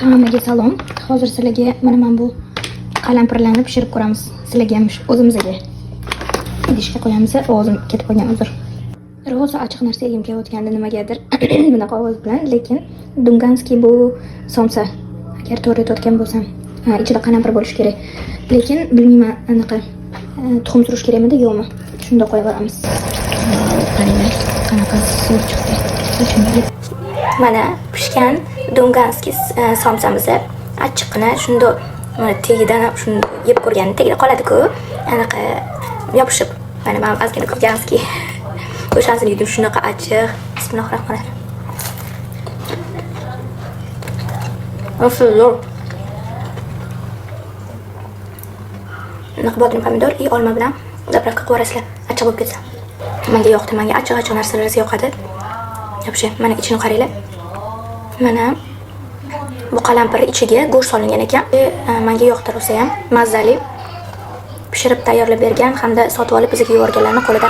Hammaga salom. Hozir sizlarga mana bu qalampirlarni pishirib ko'ramiz. Sizlarga ham, o'zimizga. Idishga qo'yamiz. Ovozim ketib qolgan, uzr. Rosa achchiq narsa yegim kelayotgandi nimagadir bunaqa ovoz bilan, lekin дунганский bu somsa. Agar to'g'ri aytayotgan bo'lsam, ha, ichida qalampir bo'lishi kerak. Lekin bilmayman, anaqa tuxum surish kerakmidi, yo'qmi? Shunda qo'yib yuboramiz. Qaranglar, qanaqa zo'r chiqdi. Mana pishgan дунганский somsamizni achchiqqina shunda, mana tagidan ham shuni yeb ko'rganda tagida qoladi-ku, anaqa yopishib. Mana man ozgina курганский o'shanisini yedim, shunaqa achchiq. Bismillahir rohmanir rohim. Вообще zo'r. Bunaqa bodring, pomidor и olma bilan заправка qilib yuborasizlar, achchiq bo'lib ketsa. Menga yoqdi, menga achchiq achchiq narsalar yoqadi. Вообще, mana ichini qaranglar. Mana bu qalampir ichiga go'sht solingan ekan. Menga yoqdi rosa ham, mazali. Pishirib tayyorlab bergan hamda sotib olib bizga yuborganlarni qo'lida.